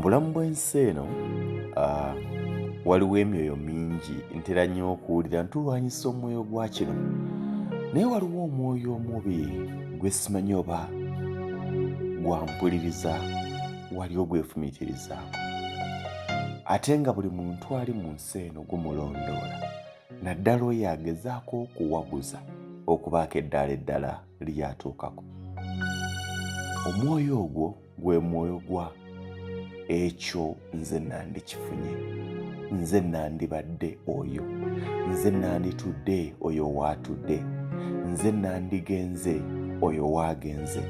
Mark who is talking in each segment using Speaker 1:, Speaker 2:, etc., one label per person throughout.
Speaker 1: Mu bulamu bw'ensi eno waliwo emyoyo mingi. Ntera nnyo okuwulira ntulwanyisa omwoyo gwa kino, naye waliwo omwoyo omubi gwe simanyi oba gwampuliriza, wali ogwefumiitirizaako, ate nga buli muntu ali mu nsi eno gumulondoola, naddala oyo agezaako okuwaguza okubaako eddaala eddala ly'atuukako. Omwoyo ogwo gwe mwoyo gwa ekyo nze nandikifunye, nze nandibadde oyo, nze nanditudde oyo waatudde, nze nandigenze oyo waagenze,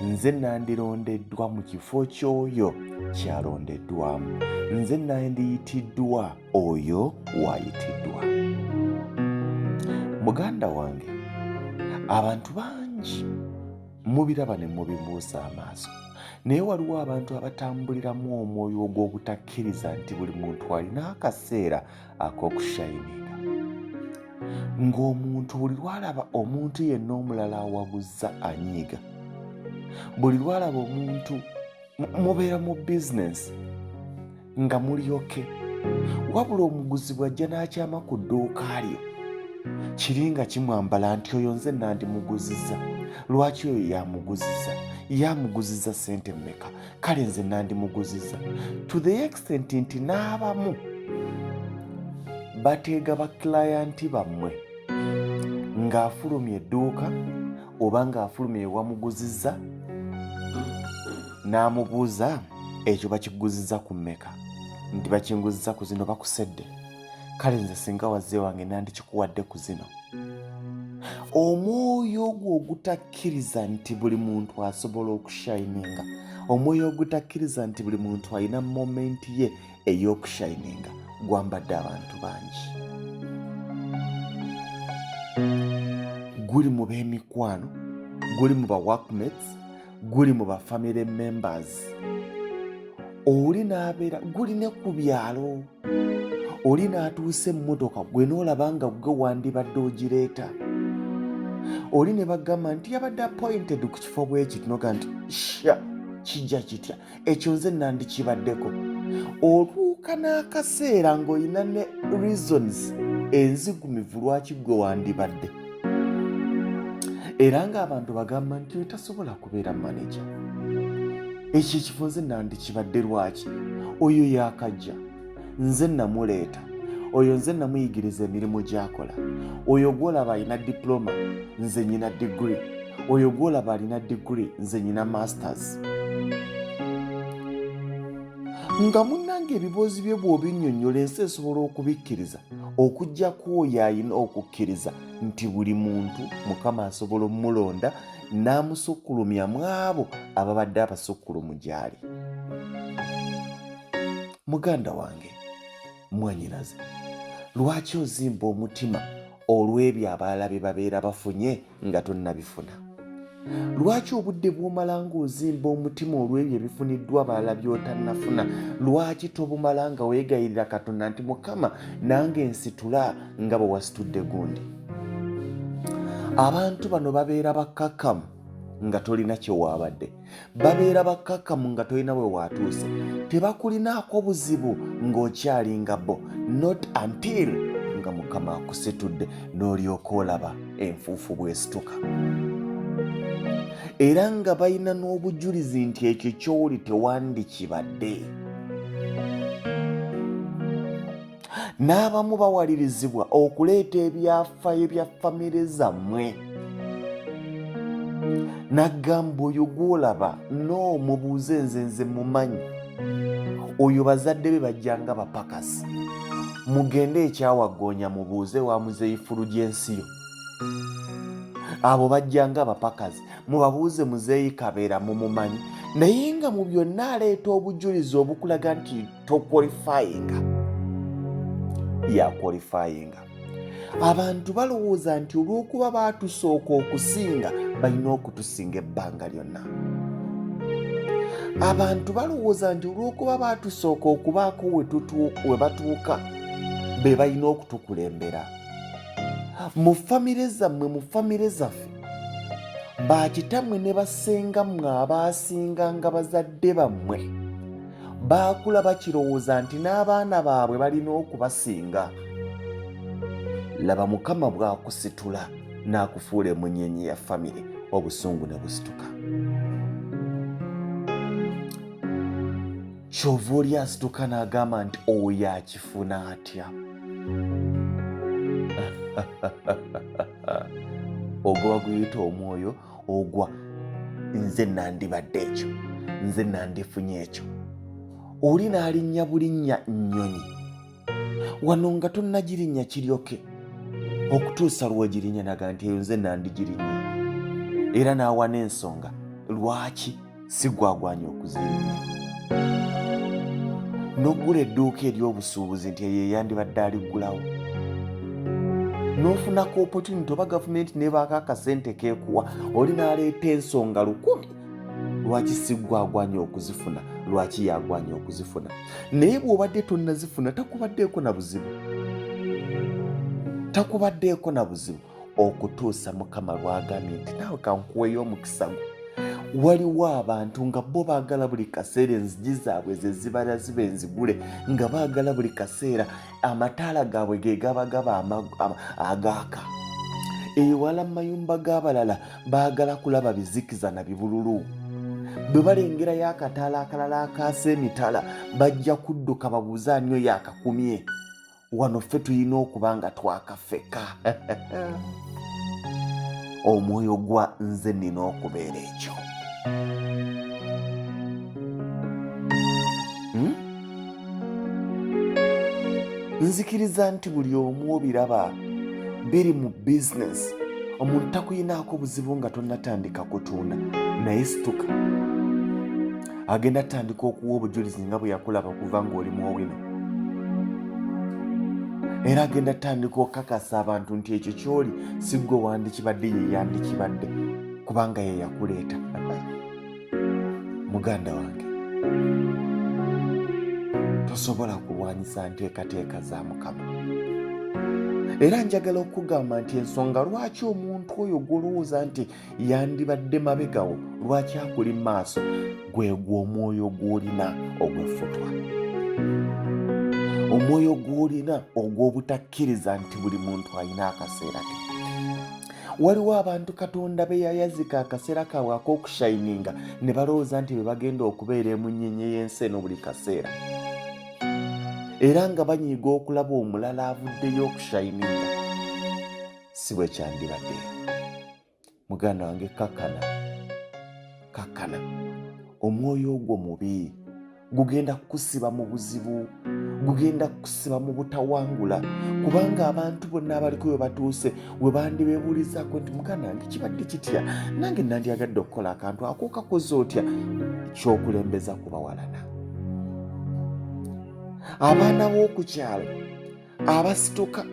Speaker 1: nze nandirondeddwa mu kifo ky'oyo kyalondeddwamu, nze nandiyitiddwa oyo waayitiddwa. Muganda wange, abantu bangi mubiraba ne mubibuusa amaaso, naye waliwo abantu abatambuliramu omwoyo ogw'obutakkiriza nti buli muntu alina akaseera ak'okushayininga, ng'omuntu buli lwalaba omuntu yenna omulala awaguzza anyiiga, buli lwalaba omuntu mubeera mu bizinensi nga mulyoke, wabula omuguzi bw'ajja n'akyama ku dduuka lyo kiri nga kimwambala nti oyo nze nandimuguziza, lwaki oyo yamuguziza, yamuguziza sente mmeka, kale nze nandimuguziza, to the extent nti n'abamu bateega bakilayanti bammwe ng'afulumya edduuka oba ng'afulumya ewamuguziza n'amubuuza ekyo bakiguziza ku mmeka, nti bakinguziza ku zino, bakusedde, kale nze singa wazze wange nandikikuwadde ku zino. Omwoyo ogwo ogutakkiriza nti buli muntu asobola okushayininga, omwoyo ogutakkiriza nti buli muntu alina momenti ye ey'okushayininga, gwambadde abantu bangi. Guli mu b'emikwano, guli mu ba workmates, guli mu ba family members, oli n'abeera guli ne ku byalo, oli n'atuusa emmotoka gwe n'olaba nga gwe wandibadde ogireeta, oli ne bagamba nti yabadde appointed ku kifo bwekiti, noga nti sha kijja kitya ekyo nze nandikibaddeko. Otuuka n'akaseera ng'olina ne reasons enzigumivu lwaki gwe wandibadde, era ng'abantu bagamba nti oyo tasobola kubeera manager, ekyo ekifo nze nandikibadde, lwaki oyo yakajja, nze namuleeta, oyo nze namuyigiriza emirimu gyakola, oyo gwolaba alina diploma nze nyina diguri, oyo gwolaba alina diguri nze nyina masters. Nga munnange ebiboozi bye bw'obinnyonnyola ensi esobola okubikkiriza, okuggyako oyo alina okukkiriza nti buli muntu Mukama asobola omulonda n'amusukkulumya mu abo ababadde abasukkulumu gy'ali. Muganda wange, mwanyinaze, lwaki ozimba omutima olw'ebyo abalala bye babeera bafunye nga tonnabifuna? Lwaki obudde bw'omala ng'ozimba omutima olw'ebyo ebifuniddwa abalala by'otannafuna, lwaki tobumala nga weegayirira Katonda nti Mukama nange nsitula nga bwe wasitudde gundi? Abantu bano babeera bakkakkamu nga tolina kye waabadde, babeera bakkakkamu nga tolina we waatuuse, tebakulinaako buzibu ng'okyali nga bo, not until nga Mukama akusitudde n'olyoka olaba enfuufu bw'esituka, era nga balina n'obujulizi nti ekyo ky'oli tewandikibadde. N'abamu bawalirizibwa okuleeta ebyafayo bya famire zammwe, n'agamba oyo gw'olaba n'omubuuze, nze mumanyi oyo, bazadde be bajjanga bapakasi, mugende ekyawaggoonya mubuuze wa muzeeyi Fulugensiyo, abo bajjanga abapakazi, mubabuuze muzeeyi Kabeera mumumanyi. Naye nga mu byonna aleeta obujulizi obukulaga nti toqualifyinga, yaqualifyinga. Abantu balowooza nti olw'okuba baatusooka okusinga balina okutusinga ebbanga lyonna. Abantu balowooza nti olw'okuba baatusooka okubaako we batuuka be balina okutukulembera. Mu famire zammwe, mu famire zaffe, bakitammwe ne basenga mmwe abaasinganga bazadde bammwe Baakula bakirowooza nti n'abaana baabwe balina okubasinga. Laba Mukama bw'akusitula n'akufuula emunyeenye ya famire, obusungu ne busituka. Kyova oli asituka n'agamba nti oyo akifuna atya? Ogwo baguyita omwoyo ogwa nze nandibadde ekyo, nze nandifunye ekyo. Oli n'alinnya bulinnya nnyonyi wano nga tonnagirinnya kiryoke okutuusa lw'ogirinnya naga nti eyo nze nandigirinnya, era n'awa n'ensonga lwaki si gwagwanya okuzirinnya. N'oggula edduuka ery'obusuubuzi nti eyo eyandibadde aliggulawo, n'ofunako opportunity oba gavumenti nebaako akasente keekuwa, oli n'aleeta ensonga 1000 lwaki si gwagwanya okuzifuna, lwaki yagwanya okuzifuna. Naye bw'obadde tonnazifuna takubaddeeko na buzibu, takubaddeeko na buzibu okutuusa Mukama lwagambye nti naawe kankuweeyo omukisa gwo. Waliwo abantu nga bo baagala buli kaseera enzigi zaabwe ze zibala ziba enzigule, nga baagala buli kaseera amataala gaabwe ge gaba gaba agaaka. Ewala mu mayumba g'abalala baagala kulaba bizikiza na bibululu. Bwe balengerayo akataala akalala akaasa emitala bajja kudduka babuuze ani oyo akakumye. Wano ffe tulina okuba nga twakafeka. Omwoyo gwa nze nina okubeera ekyo. Nzikiriza nti buli omu obiraba biri mu bizinesi. Omuntu takuyinaako buzibu nga tonnatandika kutunda, naye situka agenda atandika okuwa obujulizi nga bwe yakulaba kuva ng'oli muowino, era agenda atandika okukakasa abantu nti ekyo kyoli si ggwe wandikibadde, ye yandikibadde kubanga ye yakuleeta. Muganda wange, tosobola kulwanyisa nteekateeka za Mukama. Era njagala okugamba nti ensonga lwaki omuntu oyo gw'olowooza nti yandibadde mabegawo lwaki akuli mu maaso, gwegwo omwoyo gw'olina ogw'effutwa, omwoyo gw'olina ogw'obutakkiriza nti buli muntu alina akaseera ke. Waliwo abantu Katonda be yayazika akaseera kaabwe ak'okushayininga ne balowooza nti be bagenda okubeera emunyenye y'ensi eno buli kaseera, era nga banyiiga okulaba omulala avuddeyo okushayininga. Si bwe kyandibadde. Muganda wange, kakkana, kakkana. Omwoyo ogwo mubi, gugenda kukusiba mu buzibu, gugenda kukusiba mu butawangula, kubanga abantu bonna abaliko we batuuse we bandibeebuulizaako nti muganda wange kibadde kitya, nange nandyagadde okukola akantu ako, kakoze otya? Kyokulembeza kubawalana. Abaana b'oku kyalo abasituka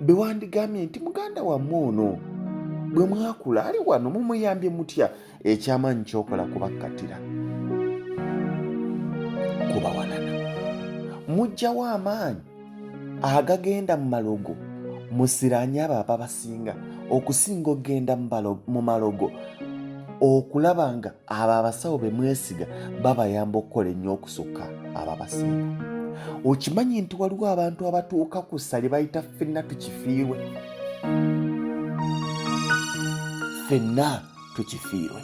Speaker 1: be wandigambye nti muganda wammwe ono bwe mwakula ali wano mumuyambye mutya? Ekyamaanyi kyokola kubakkatira, kubawalana. Mujjawo amaanyi agagenda mu malogo, musiranye abo ababasinga okusinga okugenda mu malogo, okulaba nga abo abasawo be mwesiga babayamba okukola ennyo okusukka ababasinga. Okimanyi nti waliwo abantu abatuuka ku ssa lye bayita ffenna tukifiirwe, ffenna tukifiirwe,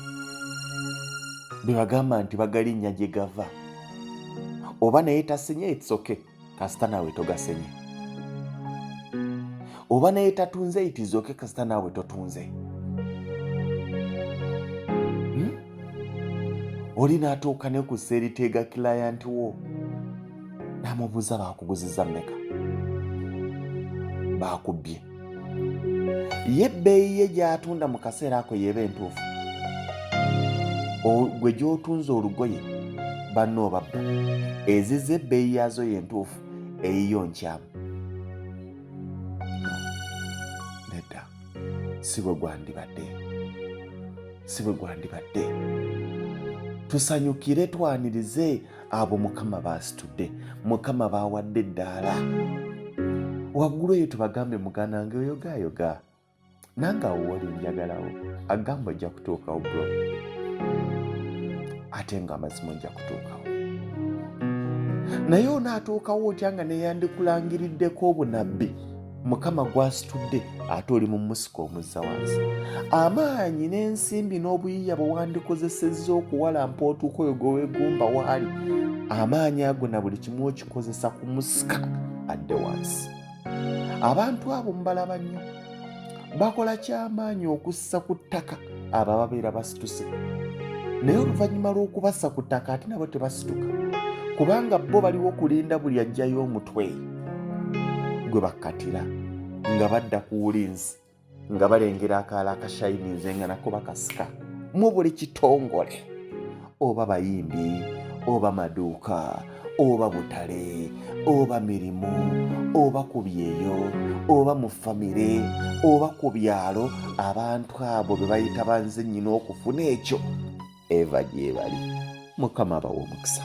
Speaker 1: be bagamba nti bagalinnya gye gava, oba naye tasenye, it's okay, kasita naawe togasenye, oba naye tatunze, it is okay, kasita naawe totunze. Oli n'atuuka ne ku seeriteega kilayanti wo n'amubuuza baakuguziza mmeka, baakubbye. Ye ebbeeyi ye gy'atunda mu kaseera ako yeeba entuufu, gwe gy'otunze olugoye banno obabba, ezize ebbeeyi yaazo y'entuufu, eyiyo nkyamu. Nedda, si bwe gwandibadde, si bwe gwandibadde. Tusanyukire, twanirize abo Mukama baasitudde, Mukama baawadde eddaala waggulu eyo, tubagambe muganda wange oyogayoga nange awo woli njagalawo, agamba ojja kutuukawo bro, ate nga amazima ojja kutuukawo. Naye onaatuukawo otya nga neyandikulangiriddeko obunabbi Mukama gwasitudde, ate oli mu musika omuzza wansi? Amaanyi n'ensimbi n'obuyiiya bwe wandikozesezza okuwalampa otuuka oyo gwe weegomba waali, amaanyi ago na buli kimu okikozesa kumusika adde wansi. Abantu abo mubalaba nnyo, bakola kyamaanyi okussa ku ttaka abo ababeera basituse, naye oluvannyuma lw'okubassa ku ttaka ate nabo tebasituka, kubanga bo baliwo kulinda buli ajjayo omutwe gwe bakkatira nga badda ku wulinzi, nga balengera akaala akashayininze nga nako bakasika mu buli kitongole, oba bayimbi, oba maduuka, oba butale, oba mirimu, oba ku byeyo, oba mu famire, oba ku byalo. Abantu abo be bayita banze nnyina okufuna ekyo eva gyebali. Mukama abawa omukisa.